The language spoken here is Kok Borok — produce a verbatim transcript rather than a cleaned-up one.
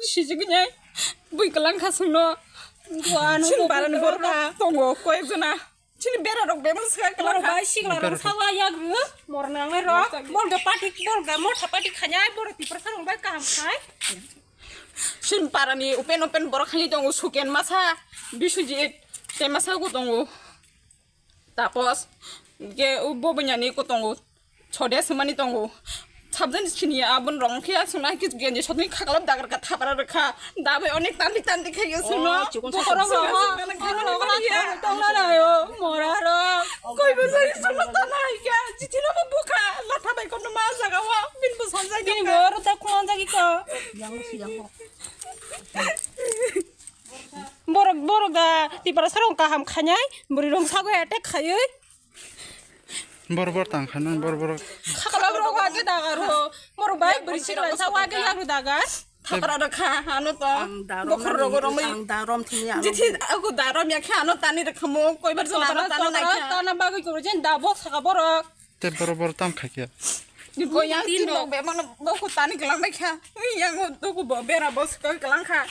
Sijigini bui kwlang kha sungno. Sin paran borok tongo koyek jona. Chini bera rok bebak swkha kwlang kha. Bai sikla rok sawa yak rw. Mor nangnai rok. Bol ga pati, bol ga motha pati khanya, bol tipra sarong bai kaham khai. Sin parani open open borok khanya tongo, Suken masa, Biswajit, te masa ko tongo. Tapos, ke u bo banyani ko tongo. Chode sumani tongo. Sabjani sini abon rong khe asung na kis genji sotni khaklap dagar ka thapara rwkha. Dabai onek tandi tandi khayo suno. Oh, chikon sa. Bukhoro sa. Bukhoro sa. Tongla na yo, mora ro. Koi bo sai suno ta nai kya. Jitino bo bukha. Latha bai kono ma jaga wa. Bin bo sanjai. Bin bo ro ta khon jagi ko. Yang si yang ho. Borok, borok da tipara sarong kaham khanyai, bwrwi rong sago attack khayoi. Bor bor tang khanan bor bor. Khaklap rok wa ke dagar ho. Borok bai bwrwi sikla sago age yak ro dagar. Thapra rok kha ano to. Ang darom Bokhor nani, rok romoi. Ang darom thini ano. Jithi aku darom ya kha ano tani rok khamo koi bar jana ano tani nai kha. Tana bagwi koro jen da bok saka borok. Te bor bor tam kha kya. Ni ko yang tin rok be mano boku tani kelang bai kha. Yang tu ku bo bera bos ko kelang kha.